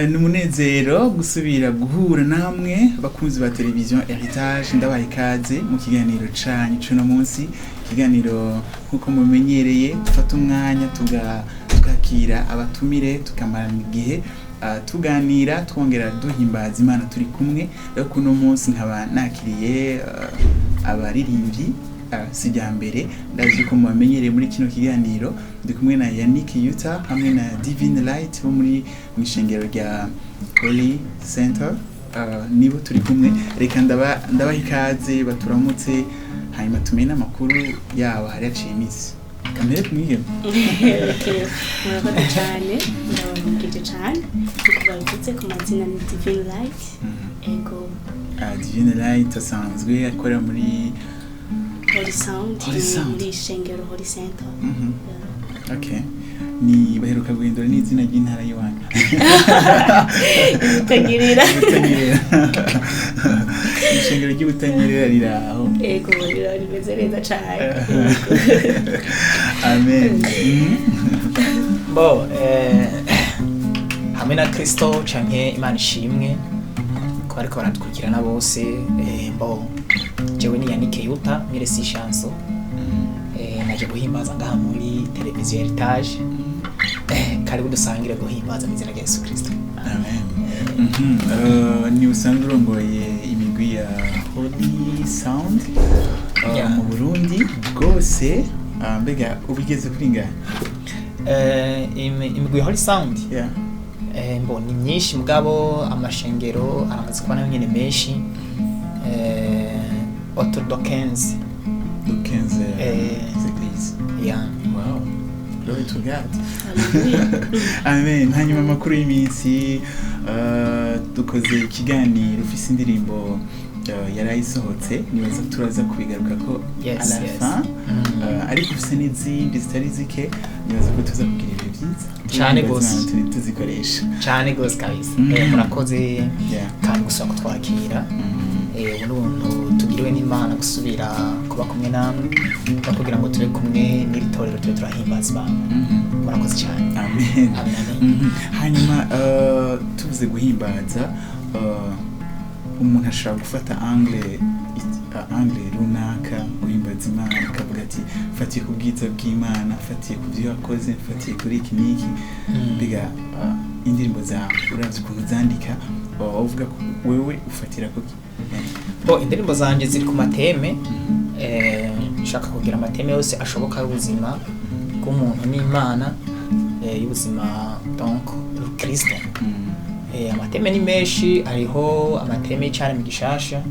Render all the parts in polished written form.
Ni umunezero gusubira guhura namwe bakunzi ba televiziyo Heritage. Ndabaha ikaze mu kiganiro canyu c'uno munsi, ikiganiro nk'uko mumenyereye dufata umwanya tukakira abatumire, tukamarana igihe tuganira, twongera duhimbaza Imana turi kumwe. Rero kuno munsi nkaba nakiriye abaririmbyi, si irya mbere, ndazi ko mubamenyereye muri kino kiganiro. Ndi kumwe na Yannick Yuta hamwe na Divine Light bo muri mw'ishengero rya Holy Center. Nibo turi kumwe. Reka ndabaha ikaze baturamutse, hanyuma tumenye n'amakuru yabo hari haciye iminsi. Kamere kumwigeme. Okay, murakoze cyane, ndababwije cyane nkuko babivuze, ku mazina ni Divine Light, ego. Divine Light asanzwe akorera muri Holy Sound. Holy Sound. Muri ishengero Holy Center. Yeah. Okay, ni baheruka guhindura n'izina ry'intara y'iwanyu. Butanyerera. Butanyerera, ishengero ry'Ubutanyerera riri aho. Ego, rimeze neza cyane. Amen. Bo hamwe na Kristo canke Imana ishimwe ko bariko baradukurikirana bose. Bo jewe ni Yannick Yuta Miresi Chanso, naje guhimbaza ngaha muri televiziyo Heritage. Karibu dusangire guhimbaza mu izina rya Yesu Kristo. Amen. Ni usanzwe urongoye imigwi ya Holy Sound mu Burundi bwose. Mbega ubigeze kuri ngahe? Imigwi ya Holy Sound, mbo ni myinshi, mugabo amashengero aramaze kuba nayo nyene menshi, autour de 15. De 15 églises. Yeah. Wow, glory to God. Hallelujah. Amen. Hanyuma amakuru y'iminsi, dukoze ikiganiro ufise indirimbo yarayisohotse, nibaza turaza kubigaruka ko à la fin. Ariko ufise n'izindi zitari zike, nibaza ko tuza kugira ibihe byiza. Cane Nibaza gose. tuzikoresha. Cane gose kabisa. Murakoze kandi gusaba kutwakira. Ubu ni ubuntu tugiriwe n'Imana gusubira kuba kumwe namwe no kugira ngo tube kumwe n'iri torero, tube turahimbaza Imana. Murakoze cyane. Amen. Amen, amen. Hanyuma tuvuze guhimbaza, umuntu ashobora gufata angle runaka guhimbaza Imana, akavuga ati fatiye ku bwiza bw'Imana, fatiye ku byo yakoze, fatiye kuri iki n'iki. Mbega indirimbo zawe, uravye ukuntu zandika, waba uvuga ko wewe ufatira kuki? Bo indirimbo zanje ziri ku ma thèmes. Nshaka kugira ama thèmes yose ashoboka y'ubuzima bw'umuntu n'Imana, y'ubuzima donc Kristo. Ama thèmes ni menshi: hariho ama thèmes y'icaremwe gishasha,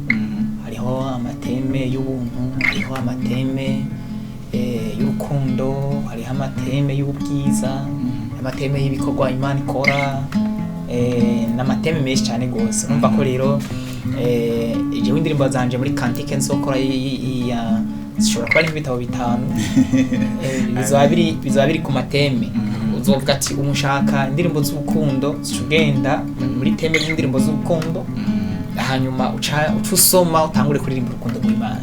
hariho ama thèmes y'ubuntu, hariho ama thèmes y'urukundo, hariho ama thèmes y'ubwiza, ama thèmes y'ibikorwa Imana ikora, n'ama thèmes menshi cyane gose. Urumva ko rero jewe indirimbo zanje muri cantique nzokora zishobora kuba ari nk'ibitabo bitanu. Bizoba biri ku ma thèmes. Uzovuga ati ubu nshaka indirimbo z'urukundo, zica ugenda muri thème z'indirimbo z'urukundo, hanyuma uca usoma, utangure kuririmba urukundo rw'Imana.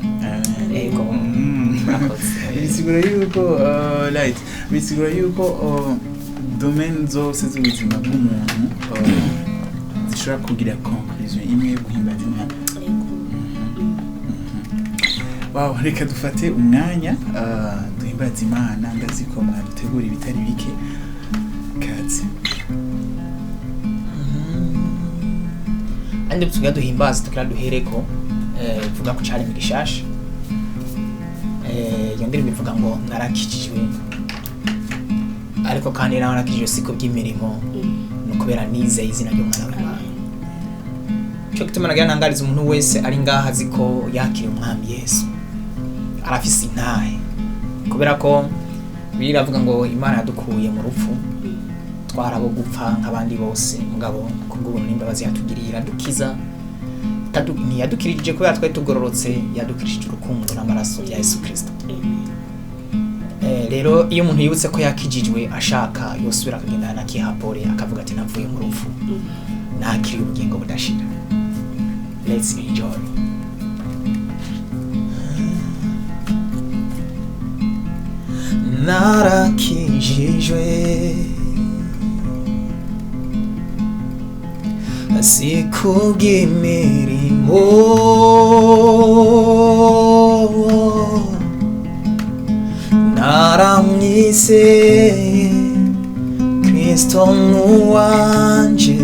Ego. Murakoze. Bisigura yuko light bisigura yuko domaine zose z'ubuzima bw'umuntu zishobora kugira conclusion imwe yo guhimbaza Imana. Ego. Wow, reka dufate umwanya duhimbaze Imana. Ndazi ko mwadutegura ibitari bike. Kaze. Andi tugira duhimbaza, tugira duhereko ivuga ku caremwe gishasha. Iyo ndirimbo ivuga ngo narakijijwe, ariko kandi naho narakijijwe si kubw'imirimo, ni ukubera nizeye izina ry'umwana w'Imana. Cyo gituma nagira ntangariza umuntu wese ari ngaha azi ko yakiriye Umwami Yesu, arafise intahe, kubera ko Bibiliya iravuga ngo Imana yadukuye mu rupfu, twarabo gupfa nk'abandi bose, mugabo kubw'ubuntu n'imbabazi yatugiriye iradukiza. Ntiyadukirije kubera twari tugororotse, yadukirije urukundo n'amaraso ya Yesu Kristo. Rero iyo umuntu yibutse ko yakijijwe, ashaka yosubira akagendana akihapore, akavuga ati navuye mu rupfu, nakiriye ubugingo budashira. Let's enjoy. Narakijijwe. Si kubw'imirimo, naramwizeye Kristo n'uwanje,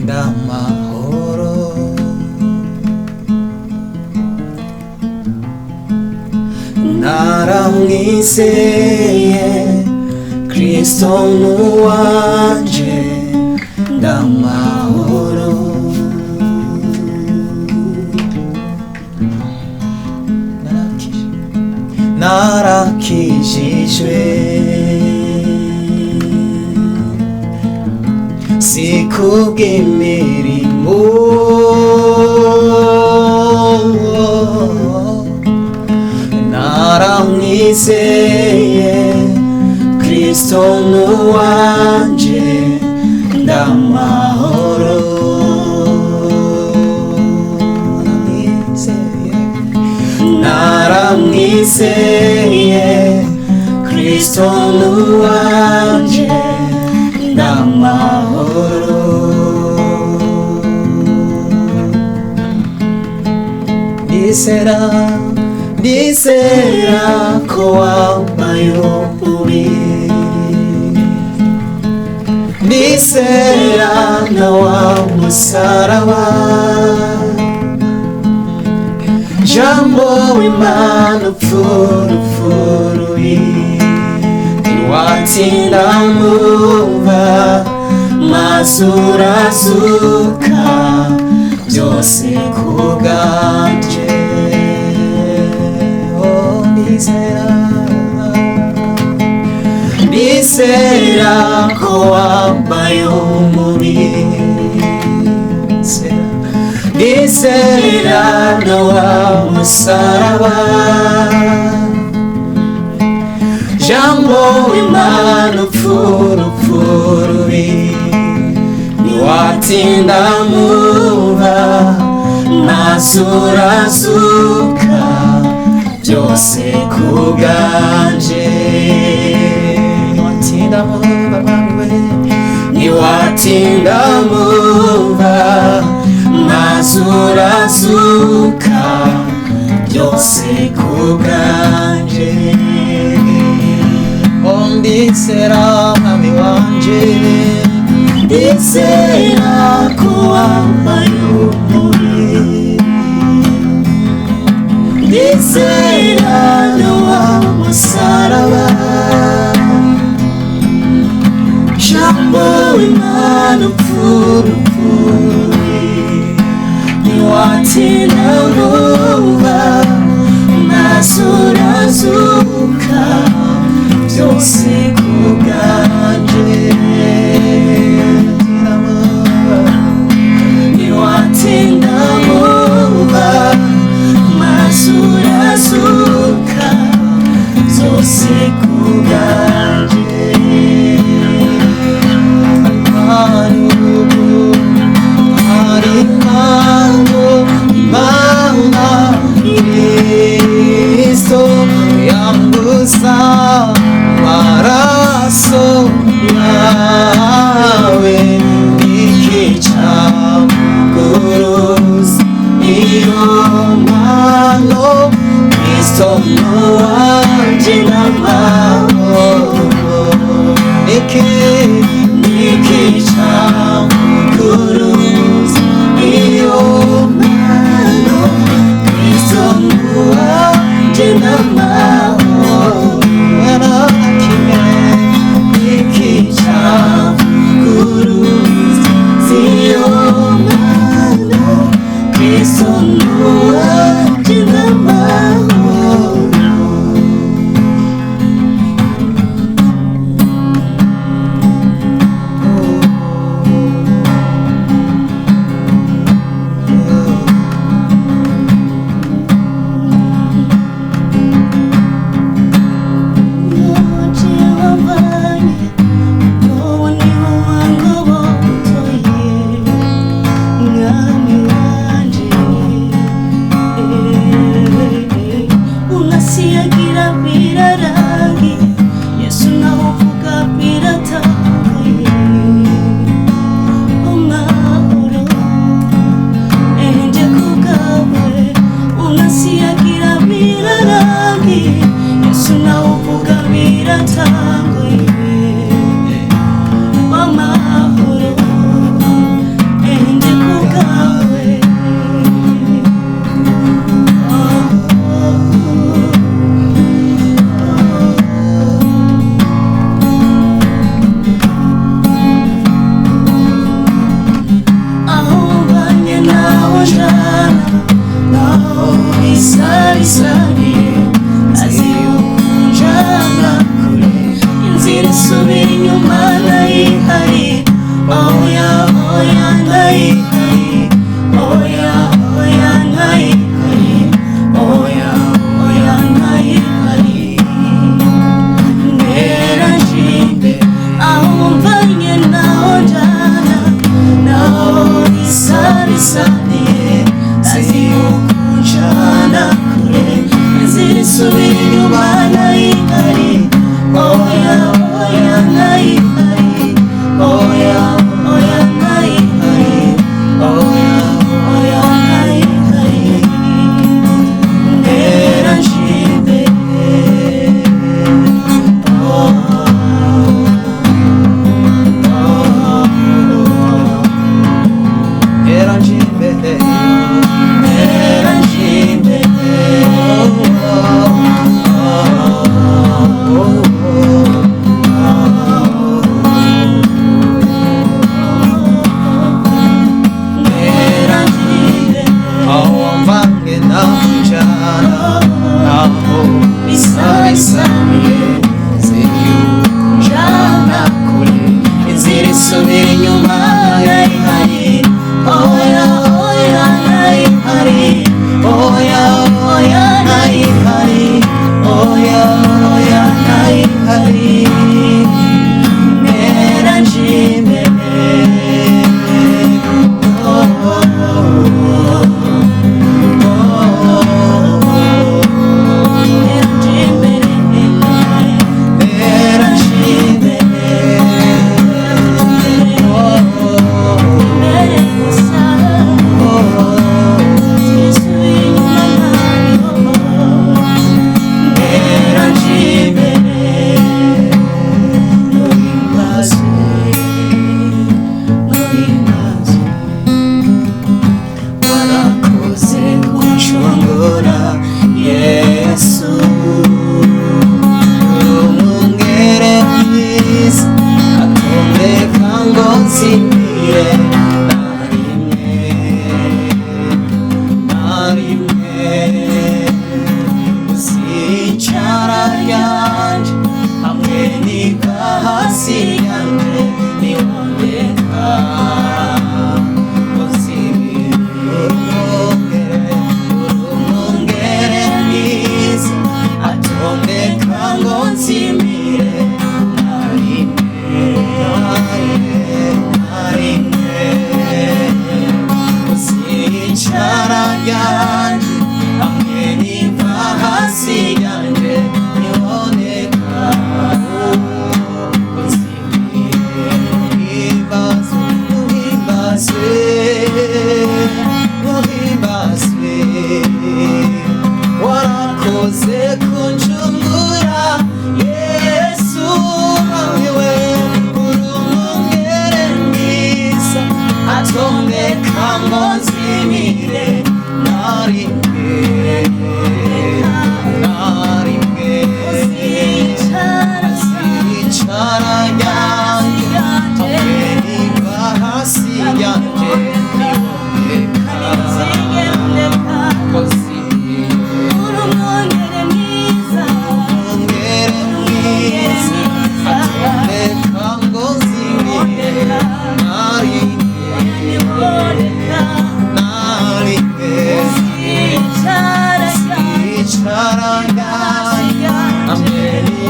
ndamahoro. Naramwizeye Kristo n'uwanje, ndamahoro. Narakijijwe si kubw'imirimo, naramwizeye Kristo n'uwanje, ndamahoro. Naramwizeye Kristo n'uwanje, ndamahoro. Ndizera, ndizera ko wambaye umubiri, ndizera na wa musaraba, Jambo w'Imana upfurupfuruye, ntiwatinda muba maze urazuka byose ku bwanje. Oh, ndizera, ndizera ko wambaye umubiri, ndizera na wa musaraba, Jambo w'Imana upfurupfurubi, ntiwatinda muba maze urazuka byose ku bwanje. Ntiwatinda muba mwami we, ntiwatinda muba maze urazuka byose ku bwanje. Oh, ndizera mwami wanje, ndizera ko wambaye umubiri, ndizera na wa musaraba, Jambo w'Imana upfurupfuye, ntiwatinda vuba maze urazuka byose ku bwanje. Ntiwatinda vuba maze urazuka byose ku bwanje. Imana Kristo yambuza maraso yawe, ikica muguruza iyo mano, Kristo nuwanje n'amahoro. Niki nikica muguruza iyo mano, Kristo nuwanje n'amahoro. Nikica muguruza iyo mano, Kristo nuwanje n'amahoro.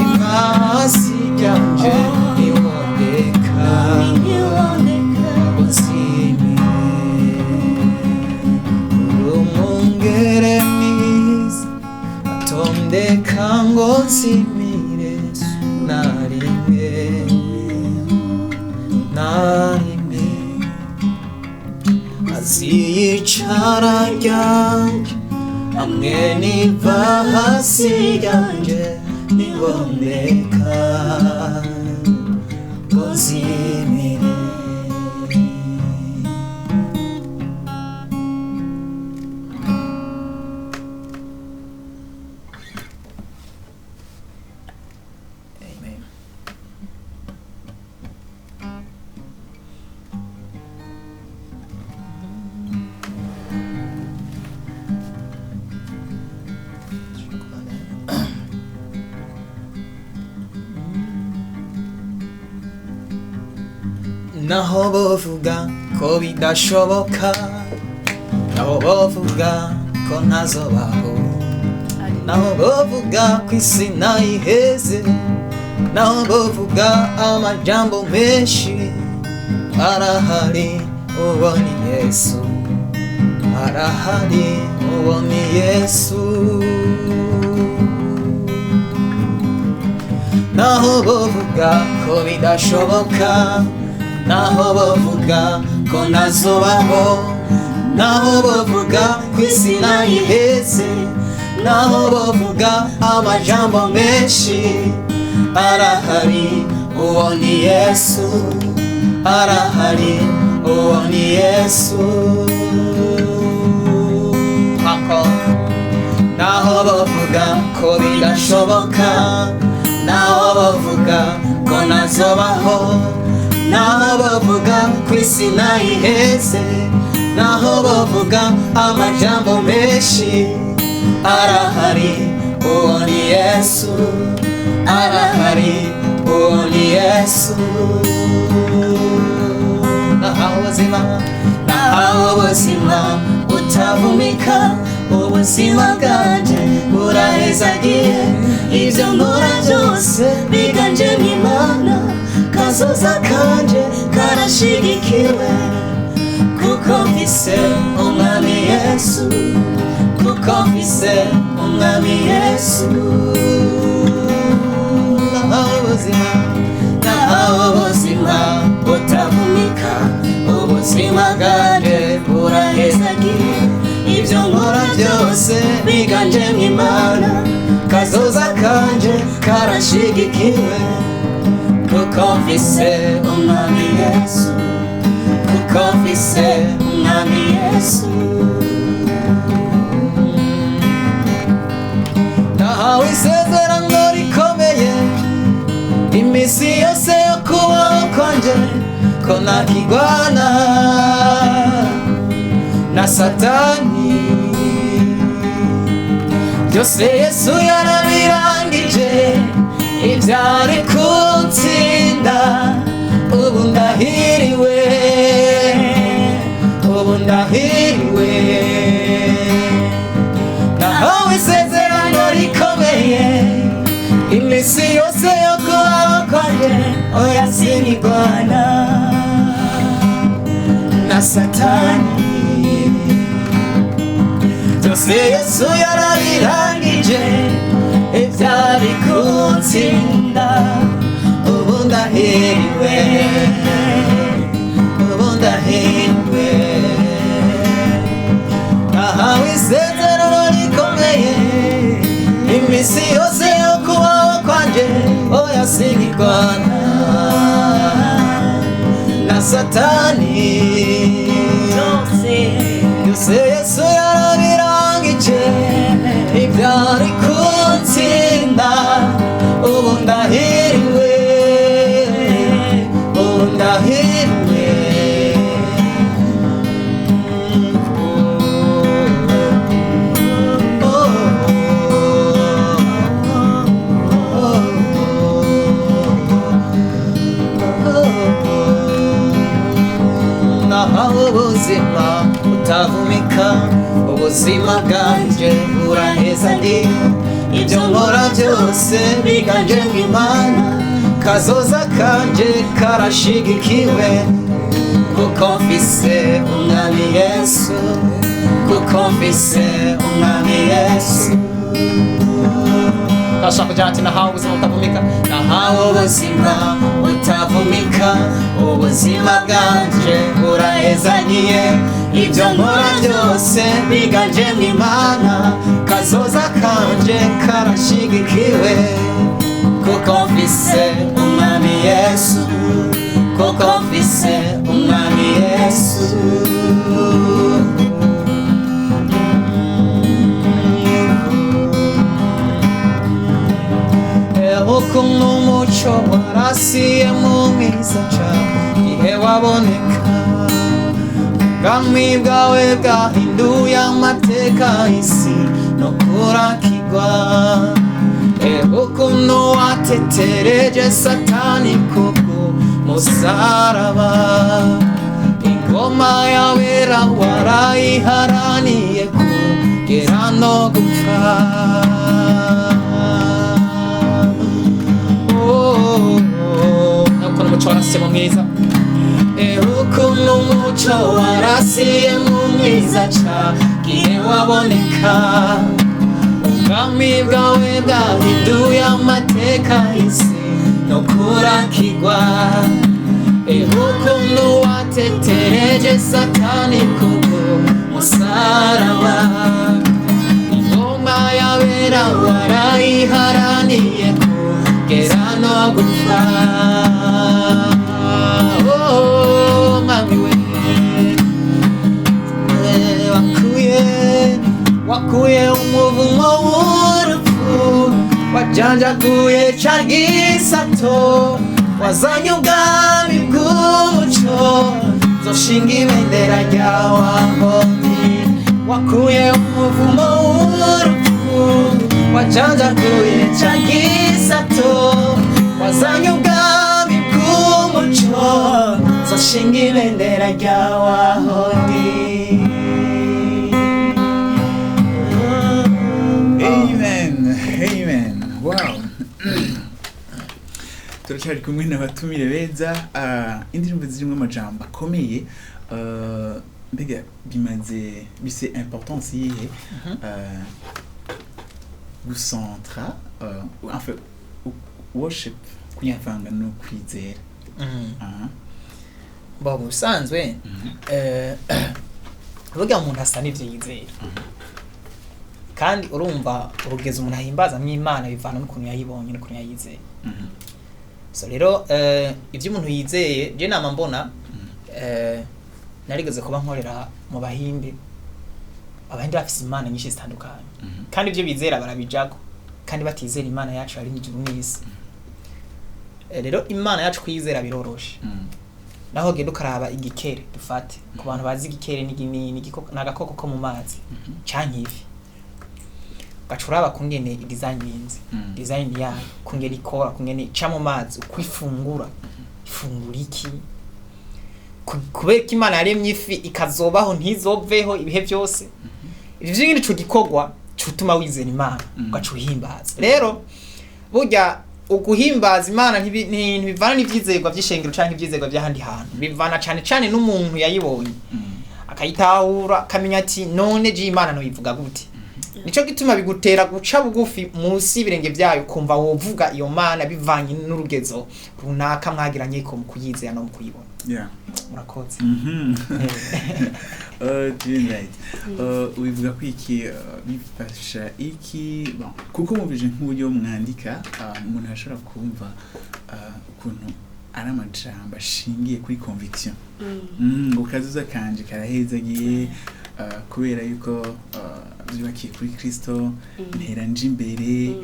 n'ivasi ryanje ntiwondeka uzimire. Uri umwungere mwiza atondeka ngo nzimire na rimwe na rimwe. Aziyicara ryanje hamwe n'ivasi ryanje ntiwondeka ngo nzimire. Amen. Naho bovuga ko bidashoboka, naho bovuga ko ntazobaho, naho bovuga ko isi nayiheze, naho bovuga amajambo menshi, arahari uwo ni Yesu, arahari uwo ni Yesu. Naho bovuga ko bidashoboka, naho bavuga ko ntazobaho, naho bavuga ko isi nayiheze, naho bavuga amajambo menshi, arahari uwo ni Yesu, arahari uwo ni Yesu. Ako. Naho bavuga ko bidashoboka, naho bavuga ko ntazobaho, naho bavuga ko isi nayiheze, naho bavuga amajambo menshi, arahari uwo ni Yesu, arahari uwo ni Yesu. Nahawe ubuzima, nahawe ubuzima utavumika, ubuzima bwanje burahezagiye, ibyo nkora byose biganjemo Imana, kazoza kanje karashigikiwe, kuko mfise umwami Yesu, kuko mfise umwami Yesu. Nahawe ubuzima, nahawe ubuzima butavumika, ubuzima bwanje burahezagiye, ibyo nkora byose biganjemo Imana, kazoza kanje karashigikiwe, kuko mfise umwami Yesu, kuko mfise umwami Yesu. Nahawe isezerano rikomeye, iminsi yose yo kubaho kwanje, ko ntakigwana na Satani. Byose Yesu yarabirangije, ibyari kuntsinda, ubu ndahiriwe, ubu ndahiriwe. Nahawe isezerano rikomeye, iminsi yose yo kubaho kwanje, oya sinigwana na Satani. Byose Yesu yarabirangije, ibyari kuntsinda, ubu ndahiriwe, ubu ndahiriwe. Nahawe isezerano rikomeye, iminsi yose yo kubaho kwanje, oya sinigwana na Satani. Byose Yesu yarabirangije, ibyari kuntsinda, ubu ndahiriwe, ubu ndahiriwe. Nahawe ubuzima butavumika, ubuzima bwanje buraheza ndi, Ibyo nkora byose biganje mu Imana, kazoza kanje karashigikiwe, kuko mfise umwami Yesu, kuko mfise umwami Yesu. Ndashaka kugira ati nahawe ubuzima butavumika, nahawe ubuzima butavumika, ubuzima bwanje burahezaniye. Ibyo nkora byose biganje mu Imana, kazoza kanje karashigikiwe, kuko mfise umwami Yesu, kuko mfise umwami Yesu. Ukuntu umuco warasiye mu mwiza cane igihe waboneka, ubwami bwawe bwahinduye amateka y'isi no kurakigwa. Ukuntu watetereje Satani kubwo musaraba, ingoma yawe warayiharaniye kugera no gupfa. Ukuntu umuco warasiye mu mwiza, ukuntu umuco warasiye mu mwiza ca gihe waboneka, ubwami bwawe bwahinduye amateka y'isi no kurakigwa. Ukuntu watetereje Satani kubwo musaraba, ingoma yabera warayiharaniye kugera no gupfa. Oh, mami we, wakuye umuvumo w'urupfu, wajanjaguye ca gisato, wazanye ubwami bw'umuco, zoshinga ibendera ryawe aho ndi. Wakuye umuvumo w'urupfu, wajanjaguye ca gisato, wazanye ubwami bw'umuco, zoshinga ibendera ryawe aho ndi. Amen, amen. Wow. Turacyari kumwe n'abatumire beza, indirimbo zirimo amajambo akomeye, mbega bimaze bise importance yihe gucentra, enfin worship kuyivanga no kwizera? Aha. Bo mu bisanzwe, burya umuntu asa n'ivyo yizera, kandi urumva urugeza umuntu ahimbaza mw'Imana bivana n'ukuntu yayibonye n'ukuntu yayizeye. So rero, ivyo umuntu yizeye, je nama mbona, narigeze kuba nkorera mu Bahinde. Abahinde bafise imana nyinshi zitandukanye, kandi ivyo bizera barabijako, kandi batizera Imana yacu ari ijuru n'isi. Rero Imana yacu kuyizera biroroshe. Naho genda ukaraba igikere, dufate ku bantu bazi igikere, ni agakoko ko mu mazi canke ifi, ugaca uraba kungene designinze, design yayo, kungene ikora, kungene ica mu mazi, uko ifungura, ifungura iki. Kubera ko Imana yaremye ifi ikazobaho ntizoveho ibihe byose. Ivyo nyine ico gikorwa cutuma wizera Imana, ugaca uhimbaza. Rero burya uguhimbaza Imana ntibivana n'ivyizerwa vy'ishengero canke ivyizerwa vy'ahandi hantu, bivana cane cane n'umuntu yayibonye, akayitahura, akamenya ati none je Imana noyivuga gute? Nico gituma bigutera guca bugufi munsi y'ibirenge vyayo, kumva wovuga iyo Mana bivanye n'urugezo runaka mwagiranye ko mu kuyizera no mu kuyibona. Murakoze. Doing right. Wivuga ko iki, bifasha iki? Bon, kuko mubije nk'uburyo mwandika, umuntu ashobora kumva ukuntu ari amajambo ashingiye kuri conviction. Ngo kazoza kanje karahezagiye, kubera yuko vyubakiye kuri Kristo, ntera nje imbere.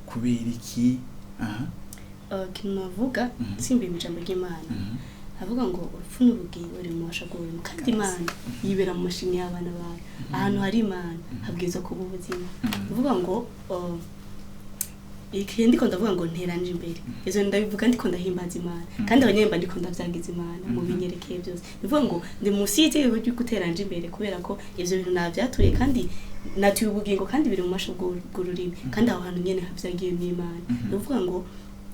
Kubera iki? Aha. Ikintu navuga, nsimbiye mu ijambo ry'Imana, avuga ngo urupfu n'ubugingo biri mu bubasha bw'ururimi, kandi Imana yibera mu mashini y'abana bayo. Ahantu hari Imana habwirizwa kuba ubuzima. Uvuga ngo Igihe ndiko ndavuga ngo nteranje imbere, ivyo ndabivuga ndiko ndahimbaza Imana, kandi abanyemba ndiko ndavyagiza Imana mu binyerekeye byose. Bivuga ngo ndi munsi y'itegeko ryo guteranje imbere, kubera ko ivyo bintu navyatuye kandi natuye ubugingo, kandi biri mu masho bw'ururimi, kandi aho hantu nyene havyagiyemwo Imana. Bivuga ngo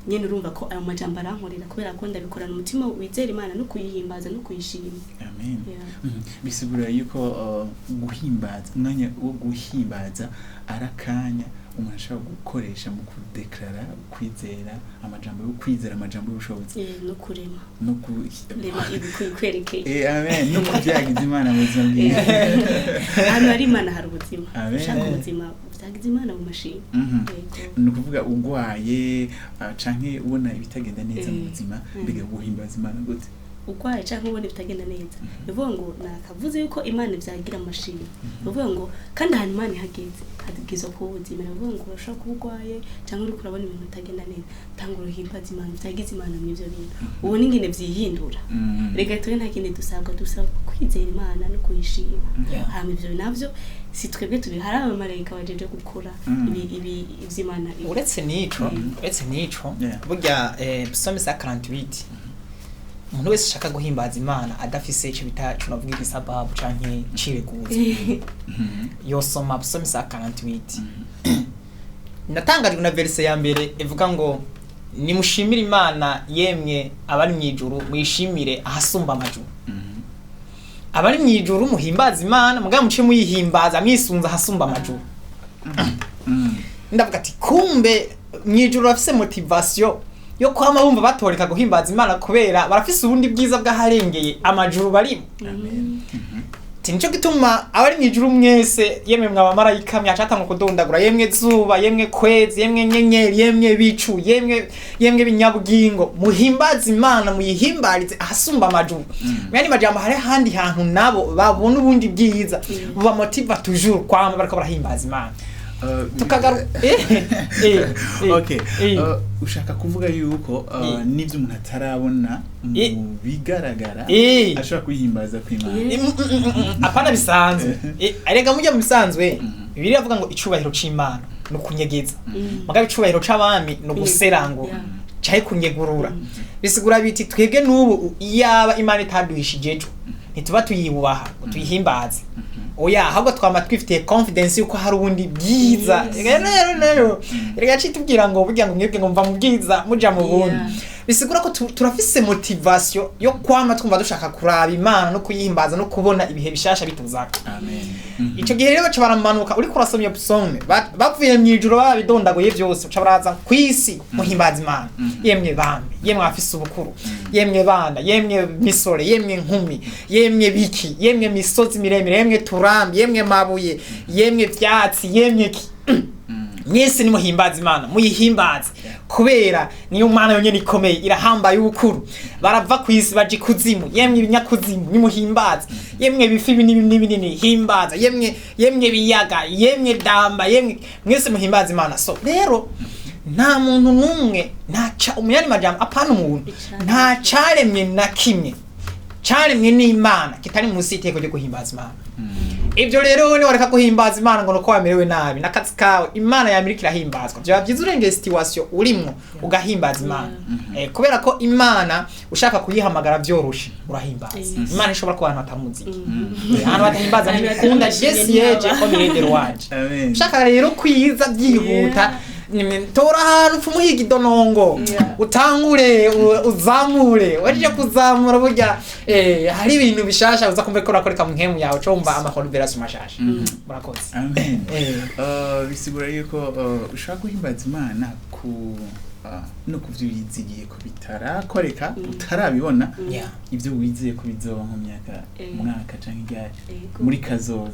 nyene urumva ko ayo majambo arankorera, kubera ko ndabikorana umutima wizera Imana no kuyihimbaza no kuyishima. Amen. Yeah. Bisigura yuko guhimbaza, umwanya wo guhimbaza ari akanya umuntu ashobora gukoresha mu kudeklara kwizera, amajambo yo kwizera, amajambo y'ubushobozi, No kurema, no ku rema ibikwerekeye. Amen, no kubyagiza Imana mu buzima bwiwe. Ahantu hari Imana hari ubuzima. Amen. Ushaka ubuzima, byagize Imana mu mashini. Yego. Ni ukuvuga urwaye, canke ubona ibitagenda neza mu buzima, mbega guhimbaza Imana gute? Urwaye cyangwa ubona ibitagenda neza, bivuga ngo nakavuze yuko Imana ibyagira amashini. Bivuga ngo kandi ahantu Imana ihageze hageze kuba ubuzima. Bivuga ngo urashobora kuba urwaye cyangwa uriko urabona ibintu bitagenda neza, tanga uruhimbaza Imana, byagize Imana mu ivyo bintu, ubona ingene vyihindura. Reka twe nta kindi dusabwa, dusabwa kwizera Imana no kuyishima. Hama ivyo navyo si twebwe turi, hari abamarayika bajeje gukora ibi ivy'Imana Uretse n'ico, uretse n'ico, burya psaume 148, umuntu wese ashaka guhimbaza Imana adafise ico bita, ico navuga igisababu canke cireguzo, yosoma psaume 148. Natangajwe na verse ya mbere ivuga ngo: "Nimushimire Imana yemwe abari mu ijuru, muyishimire ahasumba amajuru." Abari mu ijuru muhimbaza Imana, mugabo muce muyihimbaza mwisunze ahasumba amajuru. Ndavuga ati kumbe mu ijuru bafise motivation yo kwama bumva batoreka guhimbaza Imana, kubera barafise ubundi bwiza bw'aharengeye amajuru barimo. Amen. Ati nico gituma abari mu ijuru mwese, yemwe mwabamarayika, mwacatanga kudondagura, yemwe zuba, yemwe kwezi, yemwe nyenyeri, yemwe bicu, yemwe binyabugingo, muhimbaze Imana, muyihimbarize ahasumba amajuru. Mwene majambo, hari ahandi hantu nabo babona ubundi bwiza buba motiva toujours kwama bariko barahimbaza Imana. Tukagaruka Okay. Ushaka kuvuga yuko n'ibyo umuntu atarabona mu bigaragara ashobora kwihimbaza kw'Imana? Apana bisanzwe. Erega mujya mu bisanzwe, Bibiliya iravuga ngo icubahiro c'Imana ni ukunyegeza, mugabo icubahiro c'abami ni uguserangura cahe kunyegurura. Bisigura biti twebwe n'ubu iyaba Imana itaduhishije ejo, ntituba tuyubaha ngo tuyihimbaze. Oya, ahubwo twama twifitiye confidence yuko hari ubundi bwiza. Rero reka citubwira ngo burya ngo mwebwe ngo mva mu bwiza muja mu bundi. Bisigura ko turafise motivation yo kwama twumva dushaka kuraba Imana no kuyihimbaza no kubona ibihe bishasha bituzaka. Amen. Ico gihe rero baca baramanuka, uriko urasoma iyo psaume, bavuye mw'ijuru babidondaguye vyose, baca baraza kw'isi: muhimbaza Imana, yemwe bami, yemwe abafise ubukuru, yemwe bana, yemwe misore, yemwe nkumi, yemwe biki, yemwe misozi miremire, yemwe turambi, yemwe mabuye, yemwe vyatsi, yemwe ki, mwese nimuhimbaza Imana, muyihimbaze, kubera niyo Mana yonyene ikomeye, irahambaye ubukuru. Barava ku isi baja ikuzimu: yemwe ibinyakuzimu, nimuhimbaze, yemwe bifi binini n'ibinini, himbaza, yemwe biyaga, yemwe damba, yemwe mwese muhimbaze Imana. So rero nta muntu n'umwe, nta umuyandi majambo, apana umuntu, nta caremwe na kimwe caremwe n'Imana kitari munsi y'iteko ryo guhimbaza Imana. Ibyo rero wowe wareka guhimbaza Imana ngo nuko wamerewe nabi n'akazi kawe, Imana yamirika irahimbazwa. Byaba byiza urengeye situation urimwo ugahimbaza Imana, kubera ko Imana ushaka kuyihamagara byoroshe urahimbaza. Imana ishobora kuba ahantu hatamuziki, ahantu badahimbaza ntibikunda. Jesi yeje ko mirengero wanje. Amen. Ushaka rero kwiza byihuta, tora ahantu upfa umuhiga idonongo, utangure uzamure. Waje kuzamura burya, hari ibintu bishasha uza kumva ko urakoreka mu nkemu yawe, cumva amakonverasi mashasha. Murakoze. Amen. Eh. Bisigura yuko ushobora guhimbaza Imana ku no kuvyo wizigiye ko bitarakoreka, utarabibona, ibyo wizeye ko bizoba nko mu myaka, mwaka canke ryari, muri kazoza.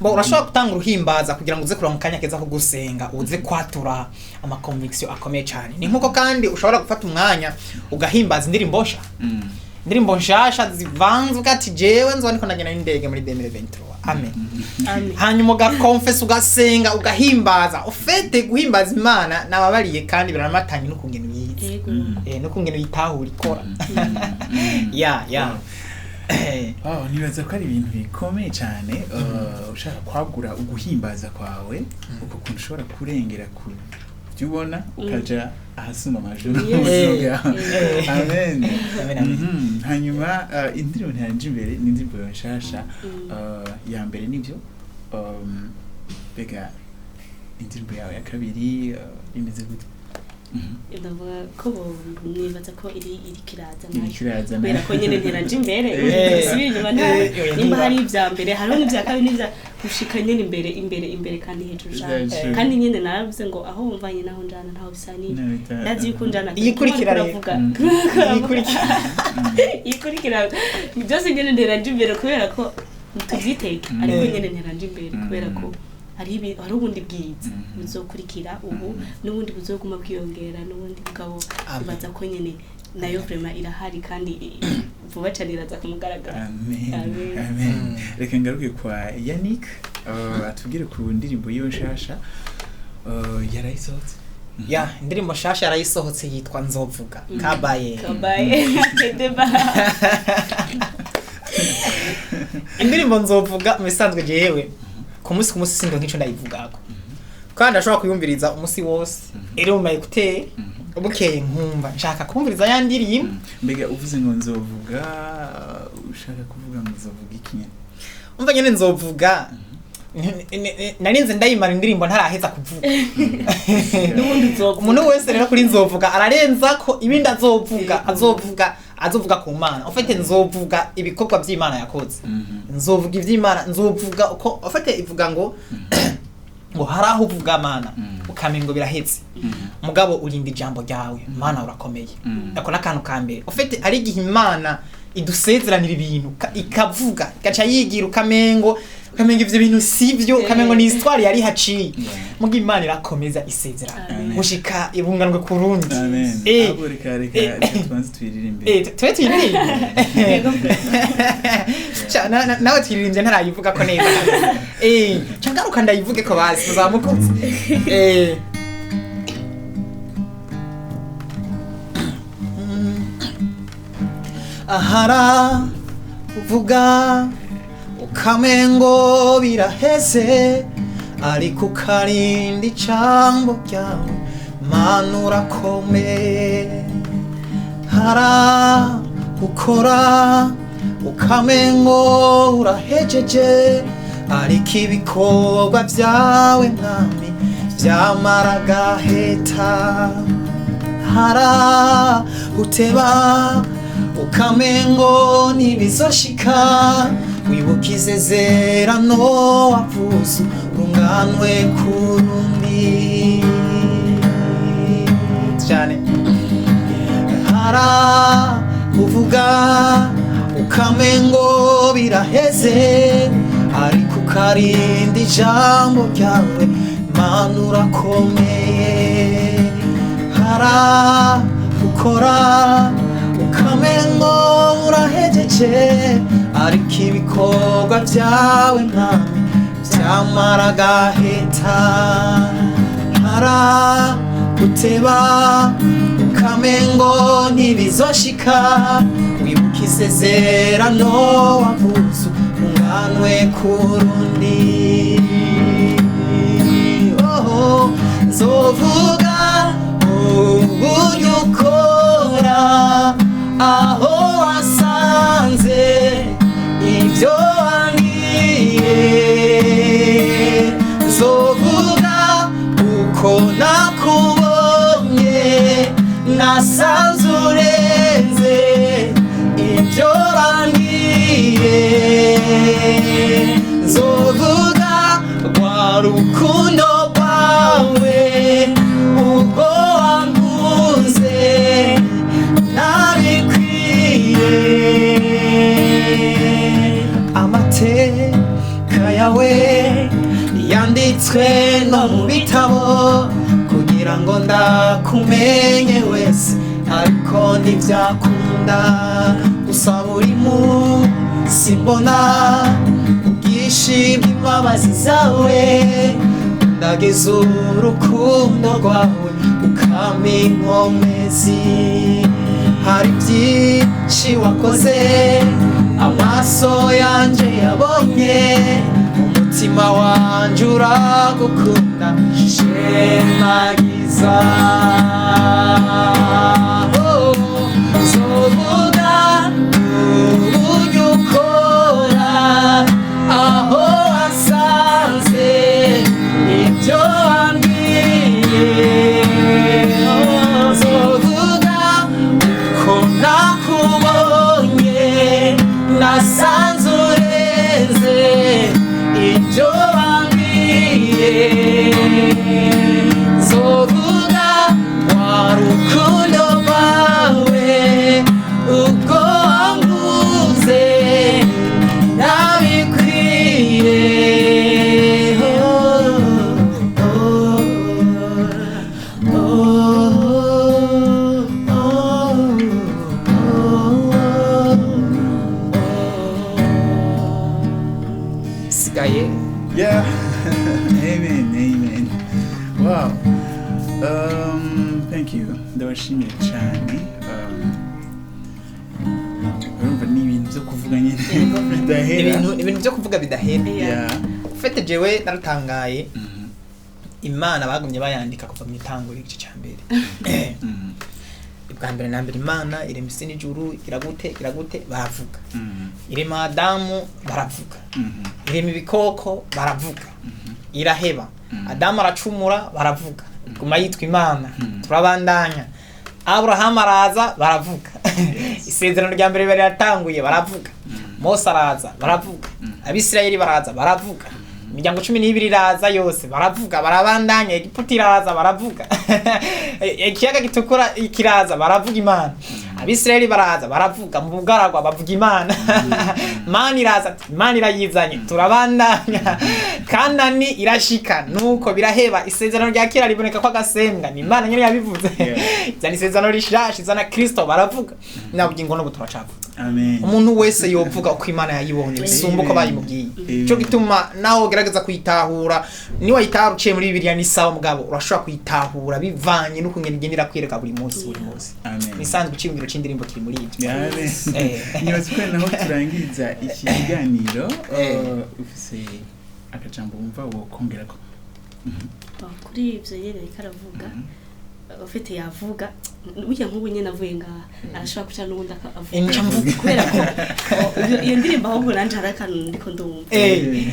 Bo urashobora gutanga uruhimbaza kugira ngo uze kuronka akanya keza ko gusenga, uze kwatura ama conviction akomeye cyane. Ni nkuko kandi ushobora gufata umwanya ugahimbaza indirimbo nsha, indirimbo nshasha zivanze, uvuga ati jewe nzoba ndiko ndagenda n'indege muri 2023, amen. Amen. Hanyuma ugakonfesa, ugasenga, ugahimbaza. Ufete guhimbaza Imana nababariye, kandi biranamatanye n'ukungene uyizi, n'ukungene uyitahura ikora ya. Oh, nibaza ko ari ibintu bikomeye cyane, ushaka kwagura uguhimbaza kwawe, uko kuntu ushobora kurengera ku Byo ubona ukaja ahasumba amajuru Yes. mu buzima bwawe. Eh. Amen. Amen, amen. Hanyuma indirimbo ntanje imbere ni indirimbo nshasha, ya mbere nibyo. Mbega indirimbo yawe ya kabiri imeze gute? Ndavuga ko nibaza ko iri kiraza nayo. Iriko iraza Kubera nayo. ko nyene nteraje imbere, nsubira inyuma Oya, nimba ntiba. hari ibya mbere, hariho n'ibya kabiri n'ibya gushika nyene imbere, imbere, imbere kandi hejuru cane. Hejuru. Kandi nyene naravuze ngo aho wumvanye naho njana ntaho bisaniye. Ndazi yuko njana Iyikurikira rero. uravuga. Iyikurikira. Iyikurikira byose nyene nteraje imbere kubera ko tuvyiteke, ariko nyene nteraje imbere kubera ko hari ubundi bwiza buzokurikira ubu, n'ubundi buzoguma bwiyongera, n'ubundi bugabo. Amen. Ibaza ko nyene nayo vraiment irahari kandi vuba cane iraza kumugaragara. Amen. Amen. Amen. Reka ngaruke kwa Yannick, atubwire ku ndirimbo yiwe nshasha yarayisohotse. Ya, indirimbo nshasha yarayisohotse, yitwa Nzovuga. Kabaye. Kabaye kedeba. Indirimbo Nzovuga, mu bisanzwe jewe ku munsi sindo nk'ico ndayivugako, kandi ashobora kuyumviriza umunsi wose iri mu ma écouteurs, bukeye nkumva nshaka kumviriza ya ndirimbo. Mbega uvuze ngo nzovuga, ushaka kuvuga ngo nzovuga iki nyene? Umva nyene, nzovuga. Narinze ndayimara indirimbo ntaraheza kuvuga. N'ubundi uzovuga. Umuntu wese rero kuri Nzovuga ararenza ko ibindi azovuga, azovuga ku Mana. Ufite nzovuga ibikorwa by'Imana yakoze, nzovuga iby'Imana, nzovuga uko ufite ivuga ngo hari aho uvuga Mana ukamenya ngo birahetse, mugabo urinda ijambo ryawe, Mana urakomeye. Ako n'akantu ka mbere. Ufite ari igihe Imana idusezeranira ibintu, ikavuga igaca yigira, ukamengo ivyo bintu sivyo, ukamengo ni histoire yari haciye, muga Imana irakomeza isezerano Amen. gushika ibunganwe ku rundi. Amen. Ahubwo reka tubanze tuyiririmbe. Tube tuyiririmbe. Yego. Nawe tuyiririmbye ntarayivuga ko neza. Ca ngaruka ndayivuge ko basi muzamukoze. Ahara uvuga ukamengo biraheze, ariko ukarinda ijambo ryawe, Mana urakomeye. Hara ukora ukamengo urahejeje, ariko ibikorwa byawe Mwami byamara agaheta. Hara uteba ukamengo ntibizoshika, wibuka isezerano wavuze urunganwe kurundi cyane. Hara uvuga ukamengo biraheze, ariko ukarinda ijambo ryawe, Mana urakomeye. Hara ukora ukamengo urahejeje, ariko ibikorwa byawe Mwami byamara agaheta. Hara uteba ukamengo ntibizoshika, wibuka isezerano wavuze unganwe kurundi. Oh, nzovuga uburyo ukora, aho wasanze ibyo wambwiye. Nzovuga uko nakubonye, nasanze urenze ibyo bambwiye. Nzovuga rwa rukundo rwawe, ubwo wankunze ntabikwiye. Amateka yawe yanditswe no mu bitabo kugira ngo ndakumenye wese, ariko ntibyakunda. Gusa buri munsi mbona ubwinshi bw'imbabazi zawe, ndagize urukundo rwawe ukampa inkomezi. Hari byinshi wakoze amaso yanje yabonye. Umutima wanje uragukunda, shemagiza. Oh, nzovuga uburyo ukora, aho wasanze ibyo wambwiye. Nzovuga uko nakubonye, nasanze urenze ibyo bambwiye. Nzovuga wa rukundo rwawe, ubwo wanguze nabikwiye. Oh, oh, oh, oh, oh. Sigaye. Yeah. Amen. Amen. Wow. Thank you. Ndabashimiye cyane. Urumva ni ibintu byo kuvuga nyine bidahera. Ibintu byo kuvuga bidahera. Yeah. Ufite jewe naratangaye. Imana bagumye bayandika kuva mu itango y'igice cya mbere. Bwa mbere na mbere Imana irema isi n'ijuru, iragute iragute, baravuga. Irema Adamu, baravuga. Irema ibikoko, baravuga. Iraheba, Adamu aracumura, baravuga, guma yitwa Imana. Turabandanya, Aburahamu araza, baravuga. Isezerano rya mbere riratanguye, baravuga. Mose araza, baravuga. Abisirayeli baraza, baravuga. Imiryango 12 iraza yose, baravuga. Barabandanya, Egiputa iraza, baravuga. Ikiyaga gitukura kiraza, baravuga Imana. Abisirayeli baraza, baravuga. Mu bugaragwa bavuga Imana. Mana iraza, Imana irayizanye. Turabandanya, Kanani irashika, nuko biraheba. Isezerano rya kera riboneka ko agasembwa ni Imana nyine yabivuze. Izana isezerano rishasha, izana Kristo, baravuga. Nabugingo n'ubu turacavuga. Amen. Umuntu wese yovuga uko Imana yayibonye bisumba uko bayimubwiye. Amen. Cyo gituma nawe ugerageza kuyitahura, niwayitahura uciye muri Bibiliya ni sawa, mugabo urashobora kuyitahura bivanye n'ukungene igenda irakwereka buri munsi buri munsi. Amen. Nisanzwe iciyumviro c'indirimbo kiri muri ibyo. Amen. Nibaza ko naho turangiriza iki kiganiro, ufise akajambo wumva wokongerako. Bon, kuri ibyo nyine ariko aravuga, ufite yavuga burya nk'ubu nyine avuye ngaha arashobora kuca n'ubundi akavuga. Nca mvuga. Kubera ko iyo ndirimbo ahubwo nanje hari akantu ndiko ndumva.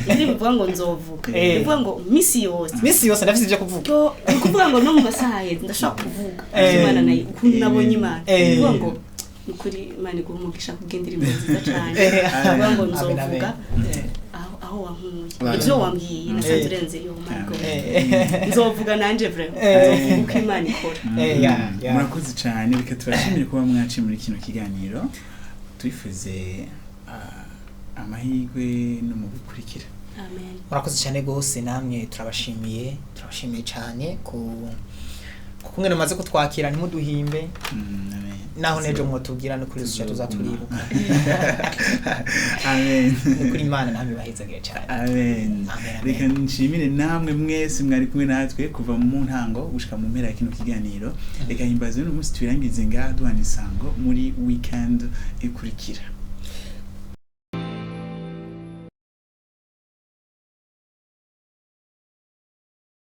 Indirimbo ivuga ngo nzovuga, ivuga ngo misi yose. Misi yose ndafise ivyo kuvuga. To ni ukuvuga ngo no mu masaha aheze ndashobora kuvuga Imana nayo ukuntu nabonye Imana. Ni ukuvuga ngo ni ukuri Imana iguha umugisha kubw'indirimbo nziza cyane. Ivuga ngo Amen, nzovuga amen. aho wankuye, Amen. ibyo wambwiye nasanze urenze iyo, my God. Nzovuga nanje vraiment, nzovuga uko Imana ikora. Yeah, yeah. Murakoze cyane. Reka tubashimire kuba mwaciye muri kino kiganiro. Twifuze amahirwe no mu bikurikira. Amen. Murakoze cyane rwose, namwe turabashimiye, turabashimiye cyane ku kumwe mumaze kutwakira ntimuduhimbe. Amen. Naho nejo mwotubwira no kuri zuca tuzaturibuka. Amen. Ni kuri Imana namwe bahezagiye cyane. Amen. Amen, amen. Reka nshimire namwe mwese mwari kumwe natwe kuva mu ntango gushika mu mpera ya kino kiganiro. Reka himbaze uno munsi tubirangize ngaha, duhana isango muri weekend ikurikira.